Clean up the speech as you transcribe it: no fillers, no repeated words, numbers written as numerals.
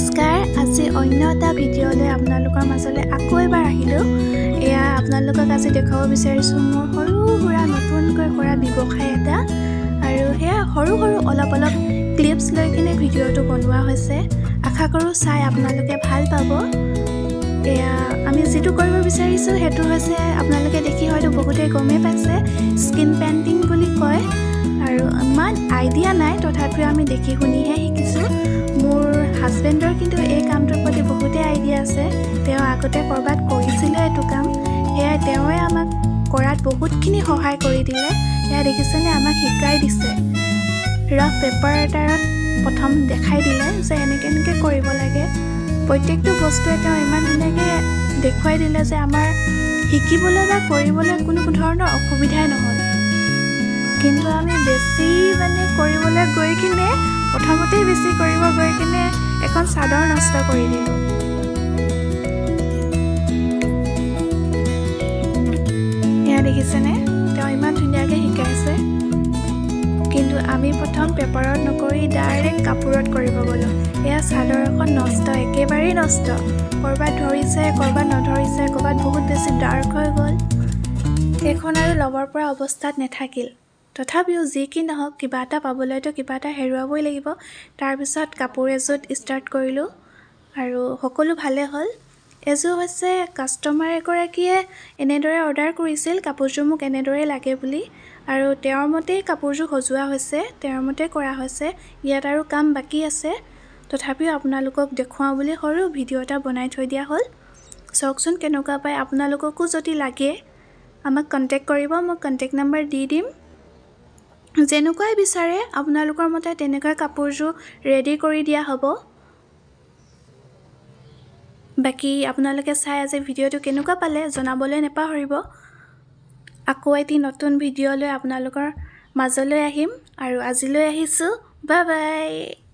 নমস্কাৰ। আজি অন্য এটা ভিডিঅ'লৈ আপোনালোকৰ মাজলৈ আকৌ এবাৰ আহিলোঁ। এয়া আপোনালোকক আজি দেখুৱাব বিচাৰিছোঁ মোৰ সৰু সুৰা নতুনকৈ কৰা ব্যৱসায় এটা আৰু সেয়া সৰু সৰু অলপ অলপ ক্লিপছ লৈ কিনে ভিডিঅ'টো বনোৱা হৈছে। আশা কৰোঁ চাই আপোনালোকে ভাল পাব। এয়া আমি যিটো কৰিব বিচাৰিছোঁ, সেইটো হৈছে, আপোনালোকে দেখি হয়তো বহুতেই গমেই পাইছে, স্কিন পেইণ্টিং বুলি কয়। আৰু ইমান আইডিয়া নাই, তথাপিও আমি দেখি শুনিহে শিকিছোঁ। মোৰ হাজবেণ্ডৰ কিন্তু এই কামটোৰ প্ৰতি বহুতেই আইডিয়া আছে। তেওঁ আগতে ক'ৰবাত কৰিছিলে এইটো কাম। সেয়াই তেওঁৱে আমাক কৰাত বহুতখিনি সহায় কৰি দিলে। এয়া দেখিছেনে, আমাক শিকাই দিছে। ৰাফ পেপাৰ এটাত প্ৰথম দেখাই দিলে যে এনেকৈ এনেকৈ কৰিব লাগে। প্ৰত্যেকটো বস্তুৱে তেওঁ ইমান ধুনীয়াকৈ দেখুৱাই দিলে যে আমাৰ শিকিবলৈ বা কৰিবলৈ কোনো ধৰণৰ অসুবিধাই নহ'ল। কিন্তু আমি বেছি মানে কৰিবলৈ গৈ কিনে, প্ৰথমতেই বেছি কৰিব গৈ কিনে এখন চাদৰ নষ্ট কৰি দিলোঁ। এয়া দেখিছেনে, তেওঁ ইমান ধুনীয়াকৈ শিকাইছে, কিন্তু আমি প্ৰথম পেপাৰত নকৰি ডাইৰেক্ট কাপোৰত কৰিব গ'লোঁ। এয়া চাদৰ এখন নষ্ট, একেবাৰেই নষ্ট। ক'ৰবাত ধৰিছে, ক'ৰবাত নধৰিছে, ক'ৰবাত বহুত বেছি ডাৰ্ক হৈ গ'ল। সেইখন আৰু ল'বৰ পৰা অৱস্থাত নাথাকিল। তথাপিও যি কি নহওক, কিবা এটা পাবলৈতো কিবা এটা হেৰুৱাবই লাগিব। তাৰপিছত কাপোৰ এযোৰত ষ্টাৰ্ট কৰিলোঁ আৰু সকলো ভালে হ'ল। এযোৰ হৈছে কাষ্টমাৰ এগৰাকীয়ে এনেদৰে অৰ্ডাৰ কৰিছিল, কাপোৰযোৰ মোক এনেদৰেই লাগে বুলি, আৰু তেওঁৰ মতেই কাপোৰযোৰ সজোৱা হৈছে, তেওঁৰ মতেই কৰা হৈছে। ইয়াত আৰু কাম বাকী আছে, তথাপিও আপোনালোকক দেখুৱাওঁ বুলি সৰু ভিডিঅ' এটা বনাই থৈ দিয়া হ'ল। চাওকচোন কেনেকুৱা পায়। আপোনালোককো যদি লাগে আমাক কণ্টেক্ট কৰিব, মই কণ্টেক্ট নাম্বাৰ দি দিম। যেনেকুৱাই বিচাৰে, আপোনালোকৰ মতে তেনেকুৱা কাপোৰযোৰ ৰেডি কৰি দিয়া হ'ব। বাকী আপোনালোকে চাই আজি ভিডিঅ'টো কেনেকুৱা পালে জনাবলৈ নাপাহৰিব। আকৌ এটি নতুন ভিডিঅ' লৈ আপোনালোকৰ মাজলৈ আহিম আৰু আজিলৈ আহিছোঁ। Bye bye.